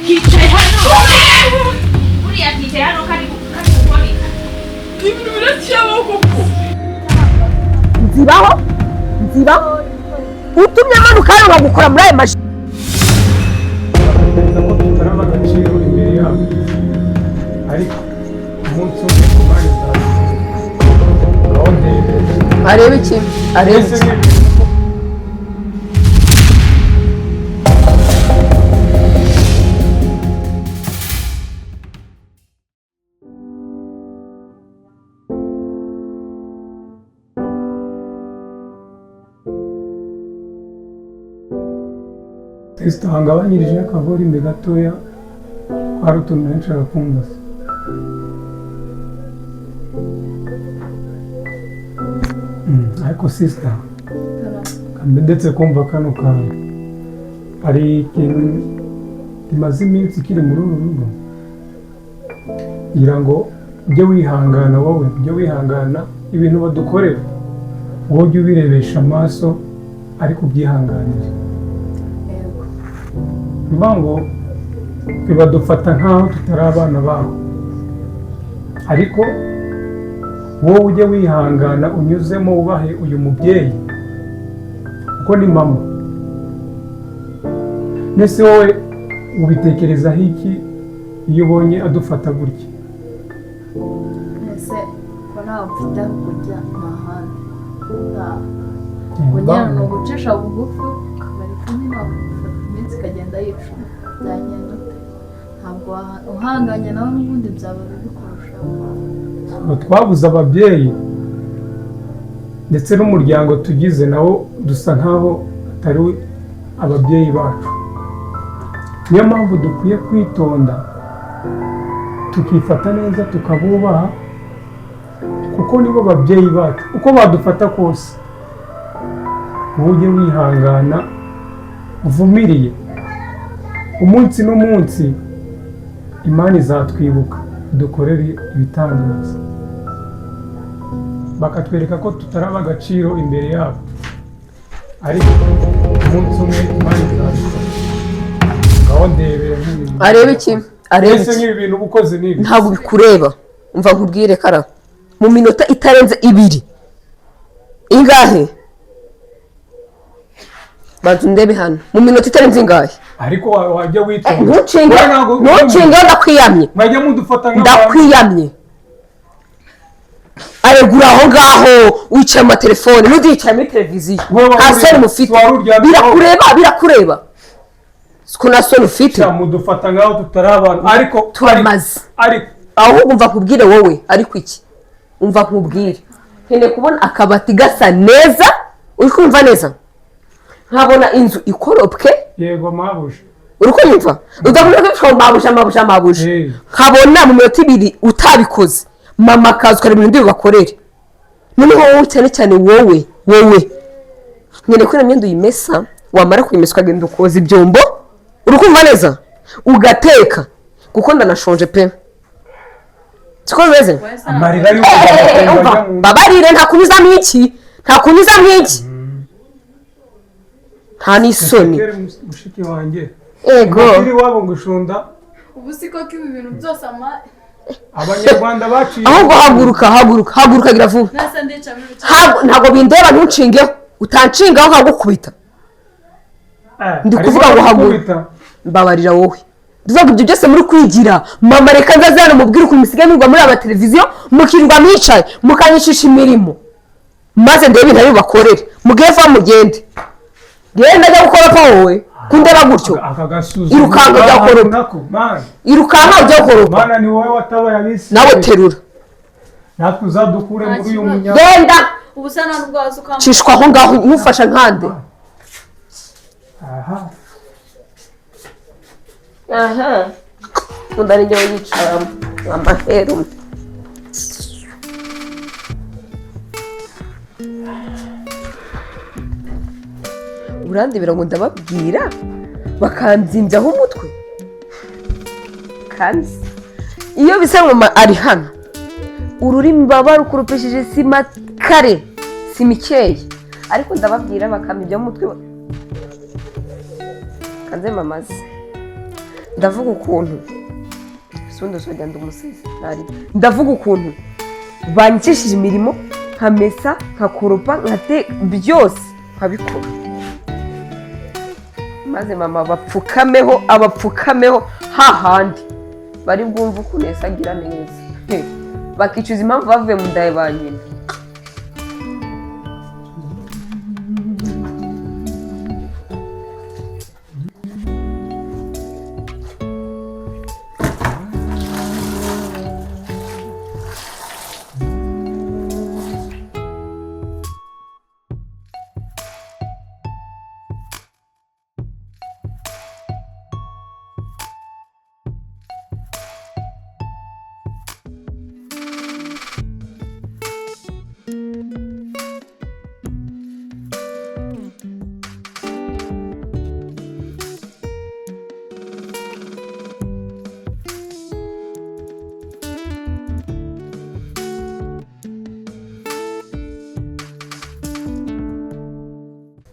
Kicaye hano buriya, kicaye hano kari gukora ibintu biracyabaho koko. Nzibaho, nzibaho, utumye amanuka hano nkagukora muri ayo maji. Ntekereza ko tutaraba agaciro imbere yabo, ariko umunsi umwe Imana izabikora. Ngaho ndebera. Arebe iki? Arebe Mbese iki? nk'ibintu Kristo hangabanyirije akavorime gatoya, hari utuntu benshi arakumva se. Ariko sister, kambe ndetse kumva kano kantu, hari ikintu kimaze iminsi kiri muri uru rugo, ngira ngo ujye wihangana, wowe ujye wihangana ibintu badukorera, wowe ujye ubirebesha amaso ariko ubyihanganire. Mba ngo ntibadufata nk'aho tutari abana babo, ariko wowe ujye wihangana unyuzemo wubahe uyu mubyeyi kuko ni mama. Mbese wowe ubitekerezaho iki iyo ubonye adufata gutya? Ese ko ntawe mfite aho kujya, nta handi ntaha? Kugira ni ugucisha bugufi ukabareka nyine bakagufata, iminsi ikagenda yicuma. Byagenda ute? Ntabwo uhanganye nawe n'ubundi byaba bibi kurushaho. Ngo twabuze ababyeyi, ndetse n'umuryango tugize nawo dusa nkaho atari ababyeyi bacu. Niyo mpamvu dukwiye kwitonda, tukifata neza, tukabubaha kuko nibo babyeyi bacu, uko badufata kose. Wowe ujye wihangana uvumiriye, umunsi n'umunsi Imana izatwibuka dukorere ibitangaza. Bakatwereka ko tutaraba agaciro imbere yabo, ariko umunsi umwe Imana izabikora. Ngaho ndebera nk'ibi bintu. Arebe iki? Arebe Mbese iki? nk'ibi bintu uba ukoze ni ibi? Ntabwo bikureba. Umva nkubwire kara, mu minota itarenze ibiri, ingahe? Banza undebe hano, mu minota itarenze ingahe? Ariko wajya witonda. Ntucinge. Wowe ntabwo- Ntucinge, ndakwiyamye. Mwajya mudufata nk'abantu. Ndakwiyamye. Aregura aho ngaho wicaye mu matelefone n'undi yicaye muri televiziyo. Wowe Nta soni mufite. wari uryamye aho. Birakureba, birakureba siko nta soni ufite. Sha, mudufata nk'aho tutari abantu, ariko Turamaze. Ariko Ahubwo umva nkubwire wowe, ariko iki? Umva nkubwire, nkeneye kubona akabati gasa neza, uri kumva neza? Nkabona inzu ikoropwe. Yego mabuja. Uri kumva? Udakunda kwitwa mabuja, mabuja, mabuja. Nkabona mu minota 2 utabikoze, mama akaza ukareba ibintu bakorere. Noneho wowe cyane cyane, wowe, wowe, nkeneye ko ino myenda uyimesa, wamara kuyimesa ukagenda ukoza ibyombo, uri kumva neza? Ugateka kuko ndanashonje pe, siko bimeze? Amarira y'umugabo Umva, ajya mu babarire, nta kunyuzamo iki, nta kunyuzamo iki, nta n'isoni. Mushiki, mushiki wanjye. Ego. Umupira iwabo ngo ushunda. Ubu si koko ibi bintu byose ama Abanyarwanda baciye. Ahubwo haguruka, haguruka, haguruka, gira vuba. Nase ndicamo ibice. Ntabwo bindeba, ntunshingeho, utanshingaho nkagukubita. Ndi Harimo kuvuga ngo haguruka. gukubita. Mbabarira wowe, ndavuga ibyo byose muri kwigira mama. Reka nzaze hano mubwire ukuntu musigaye mwirwa muri aba televiziyo, mukirirwa mwicaye, mukanyicisha imirimo, maze ndebe ibintu ari bubakorere. Mugende vuba, mugende, genda ajya gukoropa. Wowe kundeba gutyo? Aka gasuzuguro. Irukanka ujya gukoropa. Nako mana. Irukanka ujya gukoropa. Mana, ni wowe watabaye abisi. Nawe terura. Natwe uzadukure Nta muri uyu kibazo. munya. Genda. Ubu se nta nubwo waza ukambara? Cishwa aho ngaho nkufasha nkande. Aha. Aha undi ari njyewe yicaramo amaheru. Urandebera ngo ndababwira bakanzimbyaho umutwe, kandi iyo bisa ngo mama ari hano, ururimi baba rukoropesheje sima kare, sima ikeye, ariko ndababwira bakambibyaho umutwe. Kanze mamaze. Ndavuga ukuntu sundi usogenda umusizi ntari. Ndavuga ukuntu banyicishije imirimo, nkamesa, nkakoropa, nkate byose nkabikora, maze mama bapfukameho, abapfukameho hahandi bari bwumve ukuntu Yesu agira neza. He, bakicuza impamvu bavuye mu nda ya ba nyina.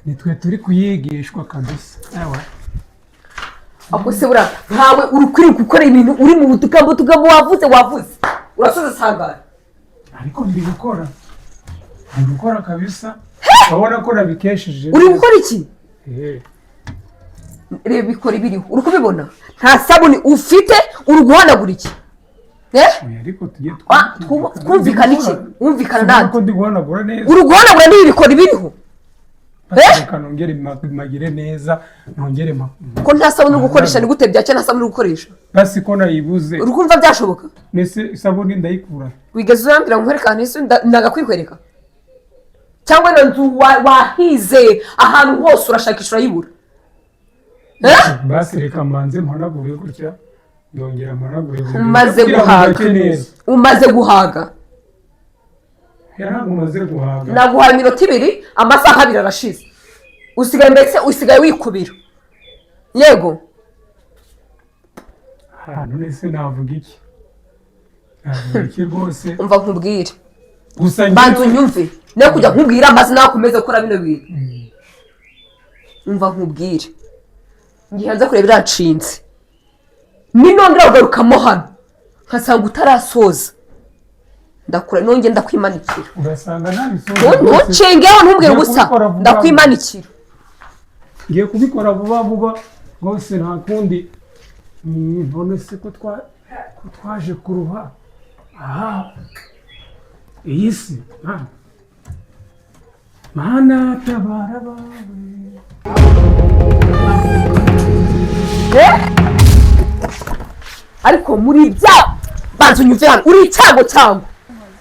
Nitwe turi kuyigishwa kabisa, ewe. Ako se buriya ntawe uri ukwiye gukora ibintu uri mu tugambo tugambo, wavuze wavuze urasoza sangara. Ariko ndi gukora, ndi gukora kabisa, urabona ko nabikesheje. Uri gukora iki? Eh. Reba bikora ibiriho, uri kubibona, nta sabuni ufite, uri guhanagura iki? Eh? Oya, ariko tujye Ah, twumvikana iki? Wumvikana nande? ko ndi guhanagura neza. Uri guhanagura n'ibi bikora ibiriho. Reka nongere magire neza, nongere Ko nta sabuni uri gukoresha, ni gute byacya nta sabuni uri gukoresha? Basi ko nayibuze. Uri kumva byashoboka? Nese isabuni ndayikura? Wigeze urambwira ngo nkwereke ahantu isi nagakwihereka, cyangwa ino nzu wahize ahantu hose urashakisha urayibura? Eh? Basi reka mbanze mpanagure gutya, ndongera mpanagure buri Umaze kugira ngo guhaga. ngake neza. Umaze guhaga? Ntabwo umaze guhaga. Naguhaye iminota 2, amasaha 2 arashize, usigaye mbese usigaye wikubira, yego. Ahantu nese navuga iki, navuga iki rwose? Umva nkubwire. Gusa Banza unyumve, niyo kujya nkubwira maze nawe ukomeze gukora bino bintu. Umva nkubwire, ngiye hanze kureba iranshinze, ninongera kugarukamo hano nkasanga utarasoza, ndakura nongeye ndakwimanikira. Urasanga ntabisoza. Ntucengeho, ntumbwire Ngiye ubusa. kubikora vuba. Ndakwimanikira. Ngiye kubikora vuba vuba rwose, nta kundi. None se ko twaje kuruha aha iyi si Mana, Mana tabara abawe. Eh? Ariko muri bya, banza unyumve hano, uri icyago cyangwa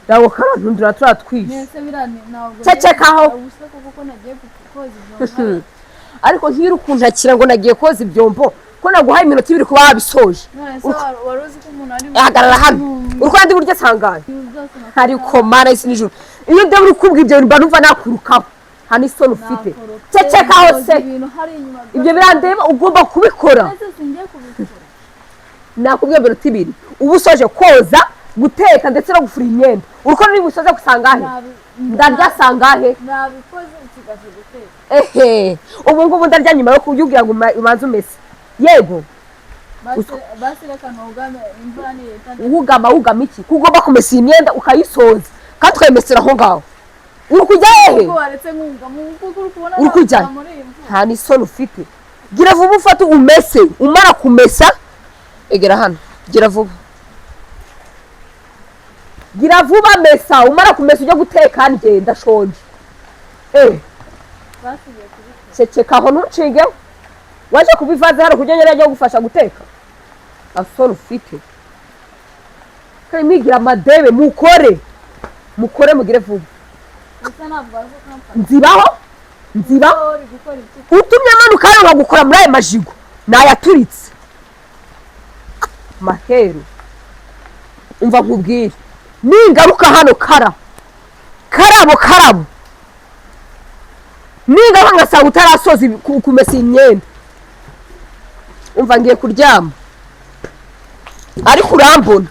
ntabwo karantundura turatwishe. Mwese biriya ntabwo Cecekaho. Ubuse koko ko nagiye koza ibyombo? Ariko nk'iyo uri kuntakira ngo nagiye koza ibyombo, ko naguhaye iminota 2 kuba wabisoje. None se wari uzi ko umuntu ari Hagarara hano, uri kandi burya sanganya. Ibintu byose nakora. Ariko Mana y'isi n'ijuru, iyo ndeba uri kubwira ibyo bintu mba numva nakurukaho, nta n'isoni ufite. Nakorotse, Cecekaho koza se. ibintu hari inyuma. Ibyo birandeba, ugomba kubikora. Ese singiye kubikora? Nakubwiye iminota 2 uba usoje koza, guteka ndetse no gufura imyenda. Uko niba usoze gusangahe? Ndarya sangahe? Nabikoze, nsigaje guteka. Ehe, ubu ngubu ndarya nyuma yo kuyubwira ngo ubanze umese, yego. Basi reka ntugame, imvura nihita. Wugama wugama iki? Ko ugomba kumesa iyi myenda ukayisoza kandi ukayimesera aho ngaho, uri kujya hehe? Kuko waretse nkugama kuko uri kubona Uri kujya? naguma muri iyi mvura. Nta n'isoni ufite, gira vuba ufate umese, umara kumesa egera hano, gira vuba, gira vuba mesa, umara kumesa ujya guteka, ngenda ndashonje eh. Basigaye kubikora. Ceceka aho, ntunshingeho, waje kubivaze hano kugira ngo ajye gufasha guteka, asore ufite kandi mwigira amadebe, mukore mukore mugire vuba. Gusa ntabwo waje ukamfata. Nzibaho nzibaho. Wowe uri gukora iki? Utumye amanuka hano nkagukora muri aya majigo nayaturitse maheru. Umva nkubwire, ningaruka hano kara karabo karabo, ningaruka ngasanga utarasoza kumesa iyi myenda, umva ngiye kuryama ariko urambona.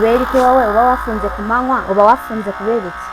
Kubera iki wowe uba wafunze ku manywa, uba wafunze kubera iki?